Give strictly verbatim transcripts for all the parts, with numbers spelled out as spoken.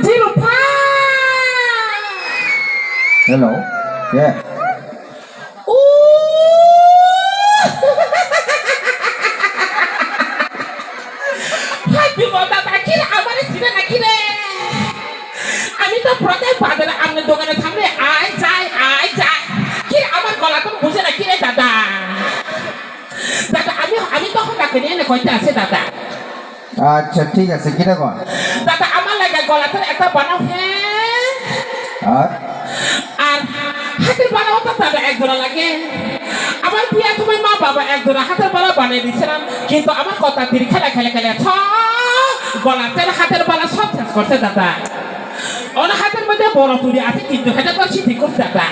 Jirupa. Hello. Yeah. Uh. Hai, Bimal dada, kire amare chine na kire? Ami to protek bazare amni dogane thamle ai jai, ai jai. Kire amar gola to buje na kire dada? Dada, ami, ami to hota kene ne koite ase dada. আচ্ছা, ঠিক আছে, কিতা কয়? Dada, amar lage gola to ekta banao he. R? Ar hatir banao to dada ek jora lage. Amar biya somoi ma baba ek jora hatir bana banai diyechilam, kintu amar kota tiri khela khela khela sob gola to hatir bana sob ses korse dada. Ono hatir moddhe boro turi ase, kintu heta to siti korse dada.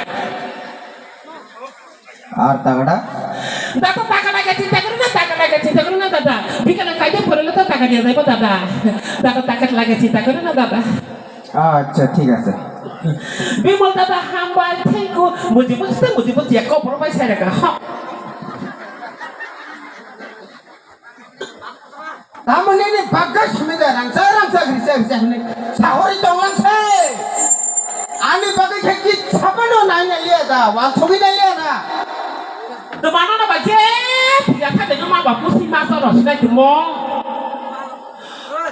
আর টাকাটা? Dada, taka lage chinta koro na, taka lage chinta koro na, dada. Bikana kaide porele to taka diya jaibo, dada. Dada, taka lage chinta koro na, dada. আচ্ছা, ঠিক আছে। Bimal dada, hambai, thank you. Muji muji te muji muji ya, kopor bai sai rega, ha. Tamoni ni bagwi simi da rangsa rangsa grisa grisa hwnwi sahori tonglang se. Ani bagwi khe kit sabano nai nai liya da, wansogwi nai liya da. Twmano no ba je phiya kha de no ma ba pusi ma to ro sinai timo.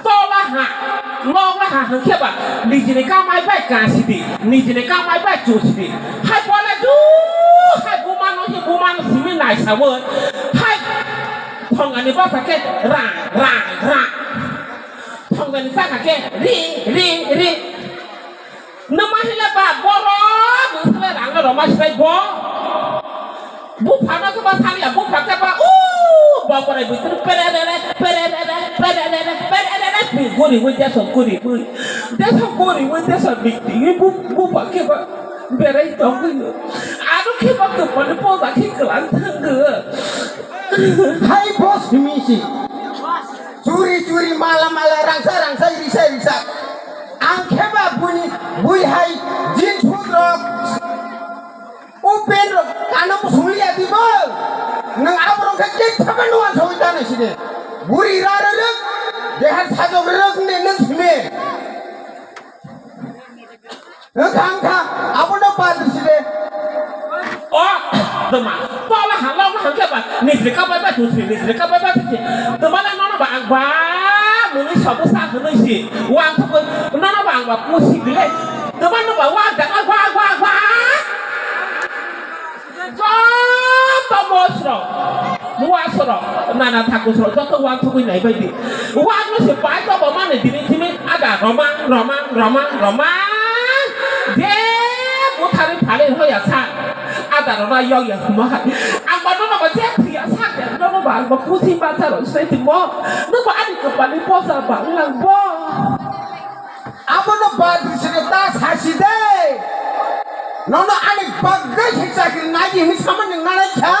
Tola ha, logla ha hwnkhe ba nijini kamai bai kasidi, nijini kamai bai chusidi. Hai bola ju, hai bumano hi bumano simi nai sawi. Hai Thongani bwsa khe rang, rang, rang. Thongani saka khe ri, ri, ri. Nwma hila ba boro, nwsala rang no roma silai bo. Bupha no khe ba saliya, bupha khe ba, u, ba borai bui tru pere re re, pere re re, pere re re, pere re re, pi guri bui deso guri bui. Deso guri bui deso bikti, bu, bupha khe ba. Berai tongwi no. Aro khe ba kwpani poda khe kwlang thangwi. Hai boss himi si. Churi churi mala mala rangsa rangsa risa risa. Ang khe ba buni bui hai jeans food rok. O pen rok kano musuli adi bo. Nang aborok khe khe thaba nuan sawi tana sini. Buri ra ra rok. Dehar sajok rok ne nang sini. Wngkha, wngkha, abono badri side. O, dama, tola halo, halo hangke ba, nijre kabai ba tusi, nijre kabai ba tusi. Dama la nono ba ang ba, muni sobo sa hwnwi si. Wang thukwi, nono ba ang ba pusi bile. Dama no ba wang da, wang, wang, wang. Joto mosrok, muasrok, nana thakusrok, joto uansugwi naibaidi. Uansugwi se pai tongbo mani dini thimi ada romang, romang, romang, romang. Je butharwi phalwi hoya sa. Ada rona yog ya huma hai. Ang ba nono ba je thwiya sa de, nono ba ang ba pusi bacharo sai timo. Nono ba ani kwpalni posa ba wnglang bo. Abono badri sini ta sasi de. Nono ani bagwi se chakri nai di hwnwi sama nang nanai kha.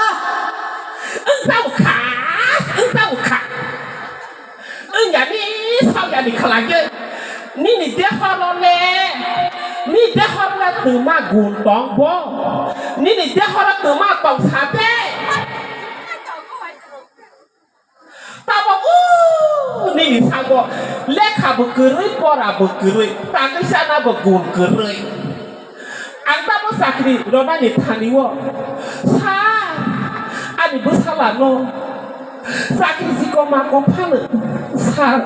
Wng tau kha, wng tau kha. Wng ya ni, sao ya ni khalai de. Nini dehoro le, ni dehoro le twma gun tong bo. Nini dehoro twma tong sa de. Tamo, uh, nini sago lekha bo kwrwi, pora bo kwrwi, tangwi sana bo gun kwrwi. Ang tamo chakri ronani thani o, sir, ani bwsala no chakri si koma kok phano, sir,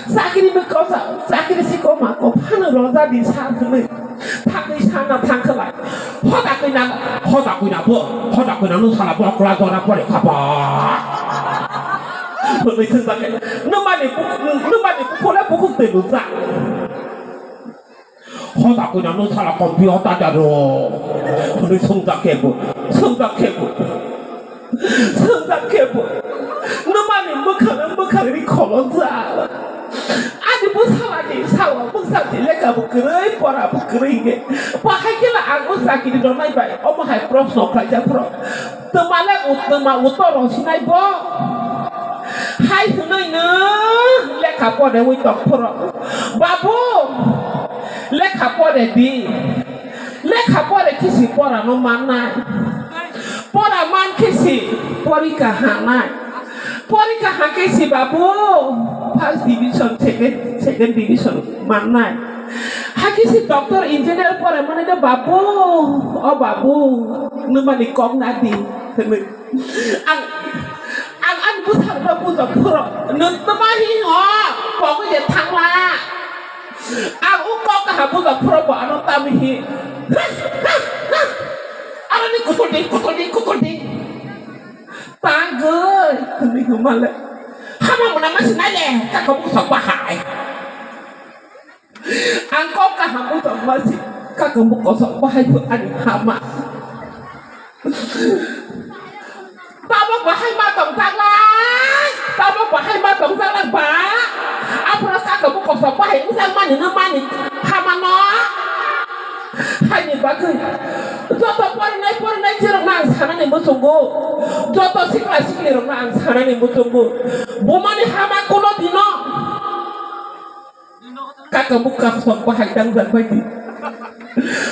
chakri bo kosa, chakri si koma kok phano rojadi sir hwnwi. Thangwi sana thangkhlai. Hoda kwina, hoda kwina bo, hoda kwina no sala bo kla gora pore khaba. Hwnwi thangjakhe. Nwmani buk-, nwmani bukhukle bukhuk twi nukjak. Hoda kwina no sala kompi hoda daro. Hwnwi swngjak khe bo, swngjak khe bo. Swngjak khe bo, nwmani mwkhang, mwkhang ri kholongjak. Ani bwsala ni sawa bwsa ni lekha bo kwrwi, pora bo kwrwi hwnkhe. Bahai khe la ang o chakiri rwnai bai, omo hai proshno khlaijak phro. Twma le ut-, twma uttor rw sinai bo. Hai hwnwi nwng lekha pore wi tong phro. Babu, lekha pore di. Lekha pore khe si pora no mannai. Pora man khe si porikha hanai. Porikha ha khe si babu first division, second, second division mannai. Hakhe si doctor, engineer poraimani de babu, o babu, nwmani kok nadi, hwnwi. Ang, ang ani bwsarokno bujak phuru, nwng tma hi ho, kogwi de thangla. Ang o kok kaham bujak phuru bo ano tamo hi. Aroni kutul di, kutul di, kutul di. Tangwi, hwnwi hwnmale. Hama mwnama sinai le, kaka bujak bahai. Ang kok kaham bujak ma si, kaka bo kosok bahai bo ani hama. Tabok bahai ma tong taklai, tabok bahai ma tong taklai ba. Aphuru kaka bo kosok bahai wngjakmani no mani hama no. Haini bagwi joto porinai porinai cherokno ang sanani muchungo, joto sikla siklirokno ang sanani muchungo. Bumani hama kuno dino. Kaka bukha sok bahai tangjak bai di.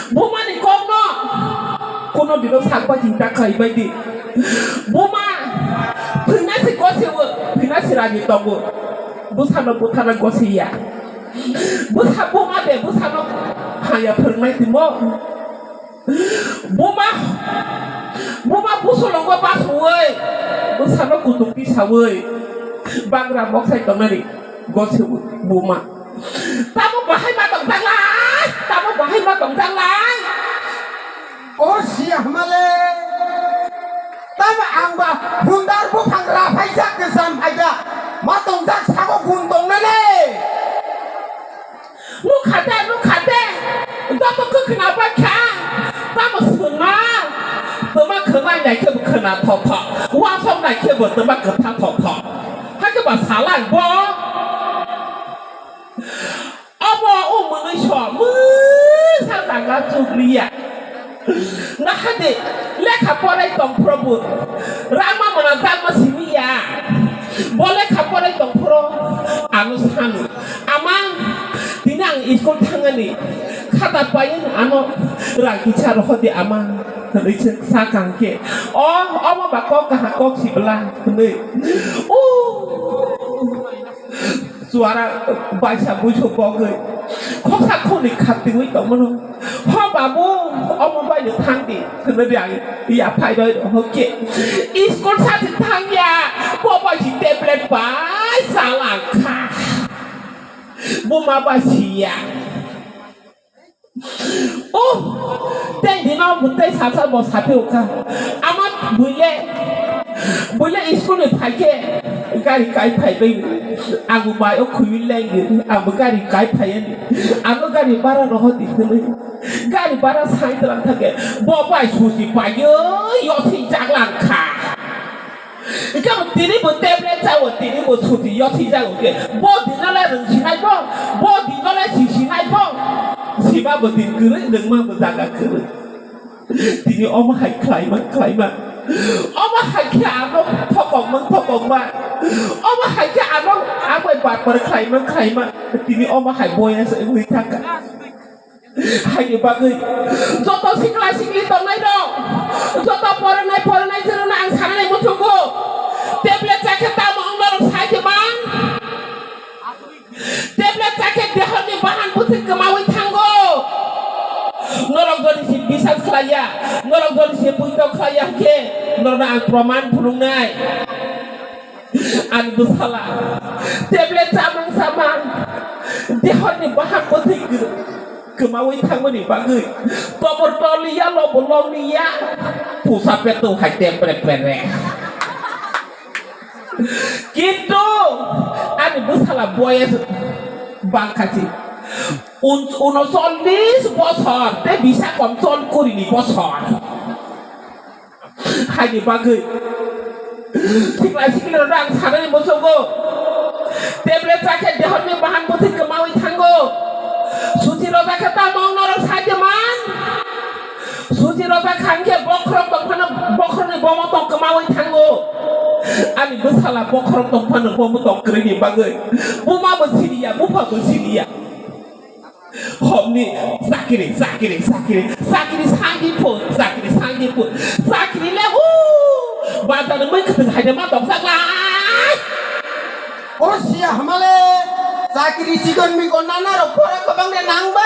Bumani kokno kuno dino sak bai di, ta khai bai di. Buma, phwina si gosewo, phwina si rani tongo. Bwsano buthana goseya. Bwsa buma de, bwsano haya phwrwngnai timo. Buma, buma busolongo basoi, bwsano kutuk tisawi, bagra moksai tongnani gosi buma. Tamo bahai ma tongjaklai, tamo bahai ma tongjaklai. O siya hamale, tamo ang ba bundar buphang raphaijak kwcham phaijak, ma tongjak sago gun tongnani. Nukha de, nukha de, joto kwkhwna bai kha, tamo swngma, twma khwnai nai khe bo khwna thok thok, uansuk nai khe bo twma kwtha thok thok, hakhe ba salai bo. Obo o mwnwi so mwsa tangla chukliya. Nahade lekha porai tong phuru bo rama mwnajak ma simi ya. Bo lekha porai tong phuru ano sano, "Ama, tini ang school thangani khata paiyani ano rang kisa rohordi ama," hwnwi se sa kang khe. O, omo ba kok kaha kok sibla hwnwi. O. Chuara baisa buisu bogwi khoksa khoni khatwiwi tongmano. "Ho babu, omo baino thangdi," hwnwi ang ya phai roi rw hokhe. School sati thangya, bo bai si tablet bai chalangkha. Buma bai siya. Oh, tei dino bwtwi sasa bo sapi ukha. Ama buile, buile school ni phaikhe gari kai phaibai. Ang bai o khuyui lengdi, ang bo gari kai phaiani. Ang gari bara rohordi hwnwi. Gari bara sai tlang thangkhe, bo bai susi paiyoi, yosi jaglangkha. Hingke bo tini bo tablet chawo, tini bo suti yosi jago ke. Bo dino le rwngsinai bo, bo dino le sisinai bo. Siba bo din kwrwi, rwngma bo jaga kwrwi. Tini omo hai khlaima, khlaima. Omo hai khe ano thokokma, thokokma. Omo hai khe ano abai bakbar khlaima, khlaima. Tini omo hai boya se wngwi thangkha. Haini bagwi joto sikla sikli tongnai rok, joto poronai poronai jwrwngno ang sanani muchungo. Tablet chakhe tamo wng norok sai di man? Tablet chakhe dehorni bahan bwthwi kwmawi thango. Norok jodi se bisas khlaiya, norok jodi se puito khlaiya khe norokno ang proman phunuknai. Ani bwsala tablet chamung sama dehorni bahan bwthwi kwmawi thangmani bagwi tobor toliya, lobo loniya, pusa peto hai tepre pere. Kintu ani bwsala boyes bangkha si. Un-, unocholish bosor tei bisa kom chol kurini bosor. Haini bagwi sikla siklirokno ang sanani muchungo. Tablet chakhe dehorni bahan bwthwi kwmawi thango. Suchi rojak khe tamo wng norok sai di man? Suchi rojak kha hwnkhe bokhorok tongphano bokhorokni bomo tong kwmawi thango. Ani bwsala bokhorok tongphano bomo tong kwrwini bagwi buma bo siniya, bupha bo siniya. Homni chakiri, chakiri, chakiri, chakiri sangdi phun, chakiri sangdi phun, chakiri le, hu! Bazar ni mui kwthwng hai de ma tongsa lai. O siya hamale, Chakri chikon mikon nana rok pora kwbang de nang ba.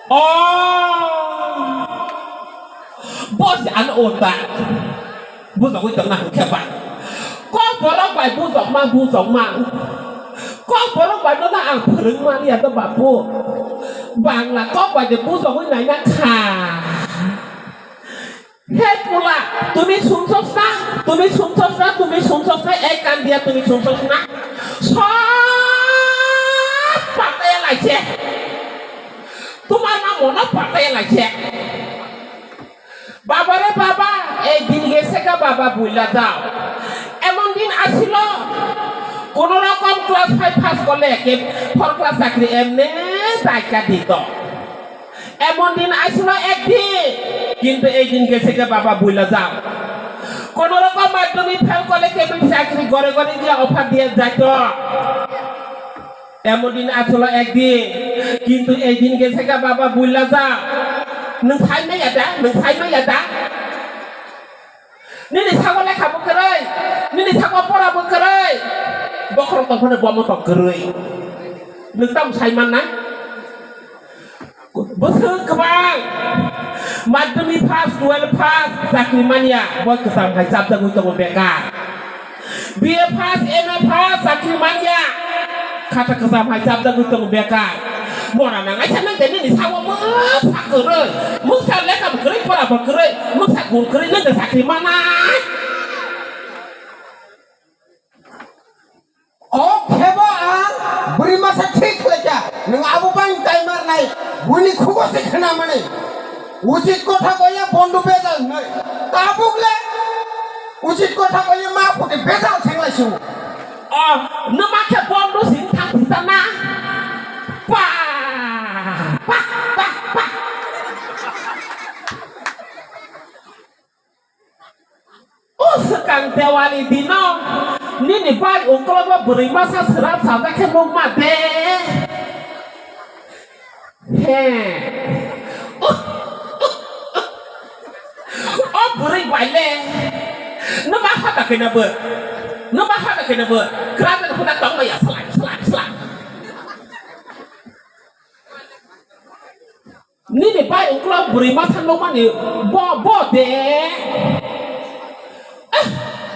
Oh. Boss an ota. Bujogwi tongna hwnkhe ba. Kok borok bai bujokma, bujokma. Kok borok bai no ang phwrwngmani ya to bapu. Bangla kok bai de bujogwi naina kha. He pula, tumi sumsokna, tumi sumsokna, tumi sumsokna, ek kan dia tumi sumsokna. Sop pataya laise. Tumar ma mono pataya laise. Baba re baba, ek din gese ga baba buila jao. Emon din asilo, kono rokom class five pass korle eke four class chakri emne daika dito. Emon din asilo ek din, kintu ei din gese ga baba buila jao. Kono rokom madhyamik fail korle kebin chakri gore gore giya offer diya jaito. Emon din asilo ek din, kintu ei din gese ga baba buila jao. Nwng sai maya da, nwng sai maya da. Nini sago lekha bo kwrwi, nini sago pora bo kwrwi. Bokhorok tong phano bomo tong kwrwi. Nwng tamo sai man na? Bwswk kwbang madhyamik pass, twelve pass, chakri manya, bo kwcham hai chapjagwi tongo bekar. B A pass, M A pass, chakri manya, khata kwcham hai chapjagwi tongo bekar. Mora nangai sa nang de nini sago mwsa kwrwi, mwsa lekha bo kwrwi, pora bo kwrwi, mwsa gun kwrwi, nang de chakri manai. O khebo ang bwrwi masa thik khlaikha, nwng abo bai tai marnai, buini khugo se khna mani. Uchit kotha koya bondu bejal hnai. Tabuk le uchit kotha koya ma phuti bejal senglai su. O, nwma khe bondu sing thang thita na. Pa, pa, pa, pa. O swkang Dewali dino nini bai uklogo bwrwi masa swrap sajak khe nukma de. He. O bwrwi bai le. Nwma hota khe na bo. Nwma hota khe na bo. Kraben hota tong maya slai, slai, slai. Nini bai uklok bwrwi masa nukmani bo, bo de. Eh,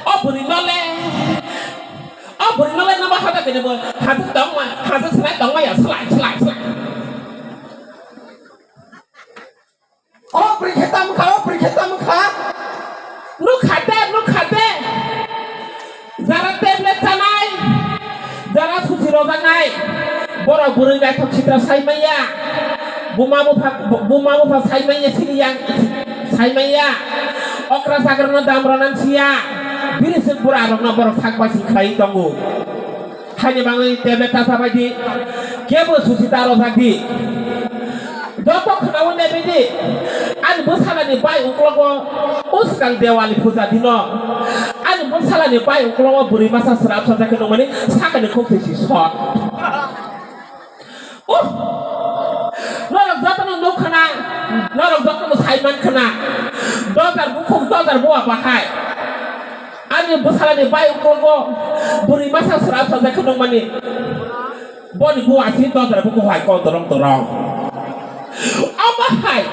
o bwrwi no le. O bwrwi no le nwma hota khe bo. Hajak tongma, hajak slai tongma ya slai, slai, slai. O bwrwi khe tamo kha, o bwrwi khe tamo kha. Nukha de, nukha de. Jara tablet chanai, jara susi rojaknai, borok bwrwi naithok sitra sai manya, buma bupha, buma bupha sai manya sini yang sai manya, okra chakrano dam rwnan siya, bini swk bura rokno borok sak bai si khlai tongo. Haini bagwi tablet ta sabai di, kebo susi ta rojak di. Joto khnaui nai bidi, ani bwsalani bai uklogo o swkang Dewali puja dino ani bwsalani bai uklogo bwrwi masa swrap sajak khe nukmani sakani khuk twi si sot. Uh! Norok jotono nuk khna, norok jotono sai man khna. Dojar bukhuk, dojar buwa bahai. Ani bwsalani bai uklogo bwrwi masa swrap sajak khe nukmani. Boni buwa si dojar bukhuk hai kok dorong dorong. Omo hai,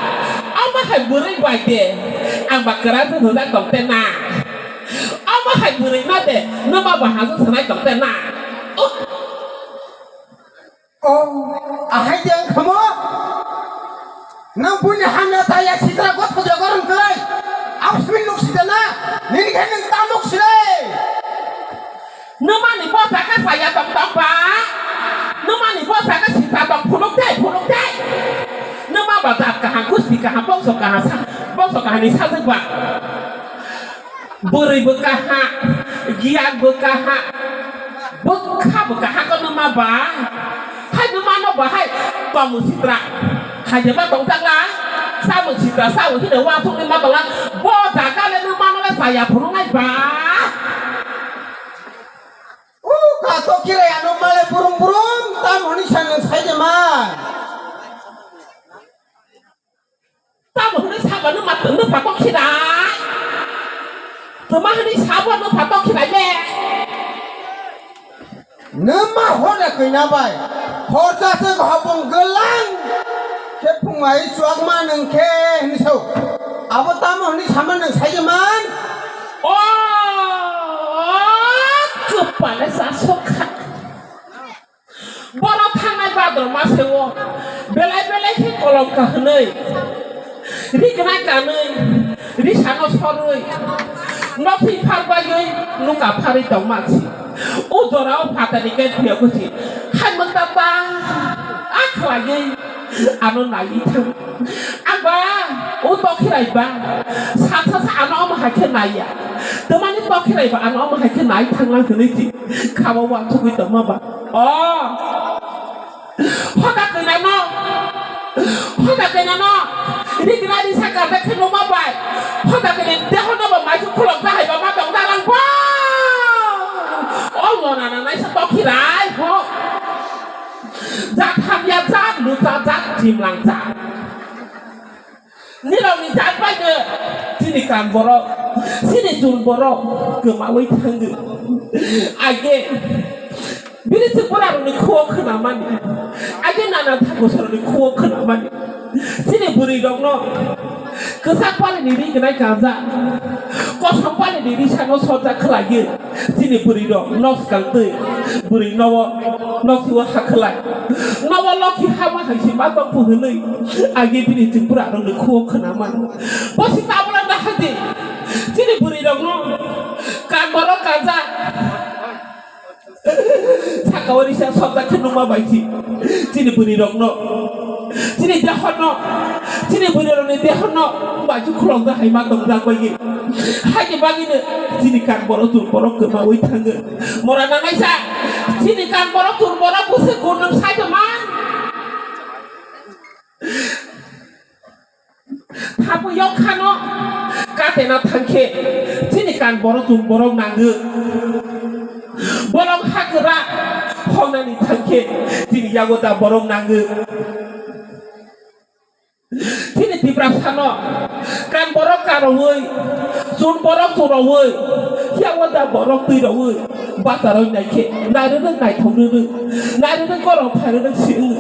omo hai bwrwi bai de ang ba kwrak se thajak tong te na. Omo hai bwrwi no de nwma ba hajak sanai tong te na. Uh. Oh, ahai de ang khamo. Nang buini hamya ta ya sitra got ko jagar ang kwlai. Ang simi nuk sita na. Nini khe nang ta nuk sile. Nwmani bo jaga saya tong tong ba. Nwmani bo jaga sita tong phunuk dai, phunuk dai. Nwma ba jat kaham, gusti kaham, bongso kaham, sa-, bongso kaham ni sajak ba. Bwrwi bwkha ha, giyan bwkha ha, bwkha bwkha ha kono ma ba, hai nwma no ba hai tongmung sitra, hai jeba tongthang la, samung sitra, samung hino wa thung ni ma tongla, bo jaga le nwma no le saya phuru nai ba. U ka to kire ano ma le burum burum, tam honi sanung sai de ma. Tamo hwnwi sabo nwma, nwpha tong khirai. Tma hwnwi sabo nwpha tong khirai le. Nwng ma hor da kwi na bai. Hor cha se hopong glang. Khe phung ai chuak ma nwng khe hini sao. Abo tamo hini sama nwng sai man. O, kwpale sa sokha. Borok thangnai bador mase o belai belai khe kolom kahwnwi, ri gwnai kanwi, ri sano sorwi, nokni phar bagwi nuka pharwi tongma si. O jorao phatarni gate phiyok si. Hai mwng tata a khlaiwi ano naiwi thang. Ang ba o tokhirai ba sa sa sa ano omo hai khe naiya. Twmani tokhirai ba ano omo hai khe nai thanglang hwnwi si. Kha o uansugwi tongma ba. O. Hoda kwnano. Hoda kwnano. Rigra risa gada khe numa bai. Hoda kwnai dehono bo mai khulok da hai ba ma tong da lang bo. O lona na nai sa tokhirai ho. Jat hamya jat lucha jat jimlang jat. Nirokni jat baino chini kan borok, chini chun borok kwmawi thangwi. Age bini chwngborarokni khuo khwnamani, age nana thakosorokni khuo khwnamani, chini bwrwirokno kwchak palini ri gwnai kanjak, kosom palini risano sojak khlaiwi. Chini bwrwi rok nok swkang twi bwrwi nogo nok twi o hakhlai nogo lokhi hama hai se ma tong phu hwnwi agi bini chwngpra rok ni khuo khwna mano. Bo se tabla na hadi chini bwrwi rok no kan borok kajak saka o risa sokda khe numa bai si chini bwrwi rok no. Chini dehorno, chini bwrwirokni dehorno baju khulokda hai ma tongjak bai. Haini bagwino chini kan borok chun borok kwmawi thango. Mora nanaisa chini kan borok chun borok bwswk gurnwng sai tongma. Thabu yok khano katena thangkhe chini kan borok chun borok nango. Borok hagra honani thangkhe chini yago da borok nango. Chini Tiprasano kan borok karoui, chun borok churaui, yago da borok twiroui, bataroi naikhe, nairwrwk naithok rwrwk, nairwrwk gorok phairwrwk si wng.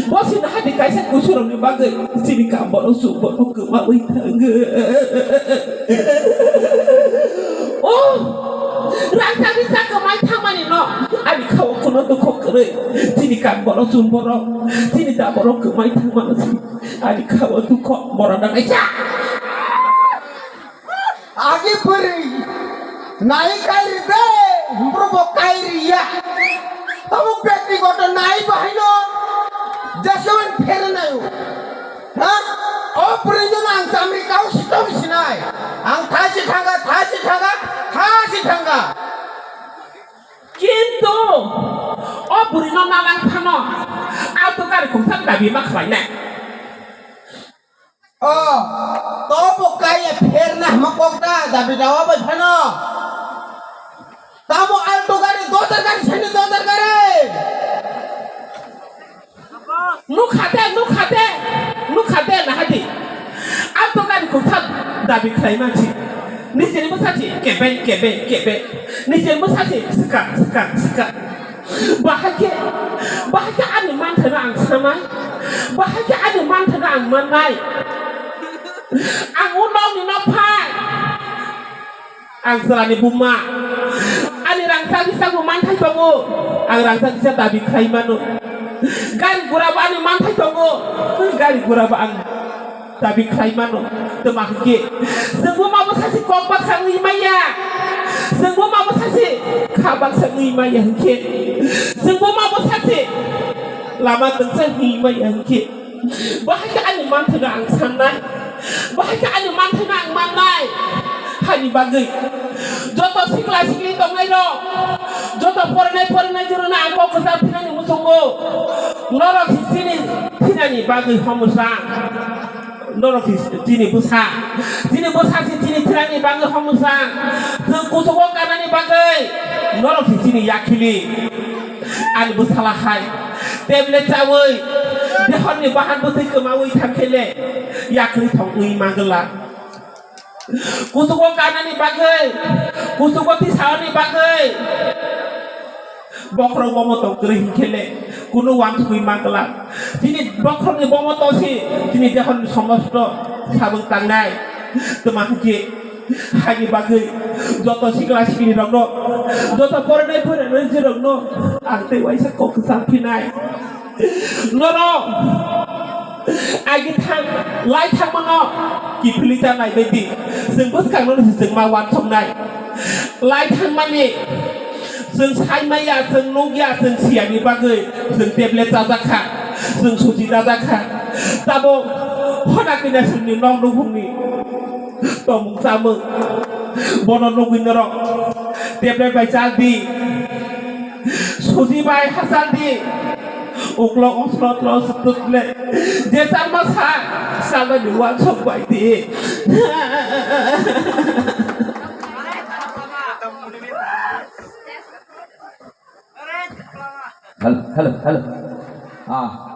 Bo sini hadi kaisa kusurokni bagwi chini kan borok chun borok kwmaui thango. O, rangchak rijak kwmai thangmani no, ani khao kuno dukho kwrwi, chini kan borok chun borok, chini da borok kwmai thangmano si. Ani khao dukho mora nangaisa. Agi bwrwi nai kairi de, bro bo kairi ya. Abo bekti goto nai bahino. Jasewan phere nayo. Ha? O bwrwi no ang chamri kau sitong sinai. Ang thasi thanga, thasi thanga, thasi thanga. Kintu o bwrwino nalang phano auto gari khungsa dabi ma khlainai. O, to bo kaya pherna hama kokta dabi dawa bai phano. Tamo auto gari, dojar gari, sani dojar gari. Nukha de, nukha de, nukha de, nahadi. Ang to gari kungtha dabi khlai mansi. Nijeni bwsa si kebe, kebe, kebe. Nijeni bwsa si swkang, swkang, swkang. Bahai khe, bahai khe ani manthano ang sanai. Bahai khe ani manthano ang mannai. Ang o nokni nok phai. Ang chwlani buma. Ani rang chagwi chagwi manthai tongo. Ang rang chagwi cha dabi khlai mano. Gari gura bo ani manthai tongo. Gari gura bo ang dabi khlai mano. Twma hwnkhe chwngbo mabo sachi kok baksa wngwi maya. Chwngbo mabo sachi kha baksa wngwi maya hwnkhe. Chwngbo mabo sachi lama twngsa wngwi maya hwnkhe. Bahai khe ani manthano ang sannai. Bahai khe ani manthano ang mannai. Hani bagwi joto sikla sikli tongnai rok, joto porinai porinai jora no ang kok kwchar thinani muchungo. Norok si chini thinani bagwi homosa. Norok si chini bwsa. Chini bwsa si chini thinani bagwi homosa. Chwng kuchugo kanani bagwi norok si chini yakhili. Ani bwsala hai tablet chawi dehorni bahan bwtwi kwmawi thangkhele yakhli thongwi magwla. Kuchugo kanani bagwi, kuchugo tisaoni bagwi, Bokhorok bomo tong kwrwi hinkhe le kunu uansugwi mankla. Chini bokhorokni bomo tongsi chini dehorni somosto sabuk tangnai. Tma hinkhe haini bagwi joto sikla sikli rokno, joto porinai porinai rokno ang tei waisa kok kwchang phinai. Norok agi thang lai thangmano kiphilwi ta naibaidi chwng bwskangno chwng ma uansuknai. Lai thangmani chwng saimaya, chwng nukya, chwng siyani bagwi chwng tablet chajakha, chwng suji chajakha. Tabo hona kina chwngni nok nukhungni tomung chamung bono nugwi norok tablet bai chal di, suji bai hachal di. Uklok osrotro sutuk le je changma sa salani uansuk bai di. Hello, hello, hello. Ah,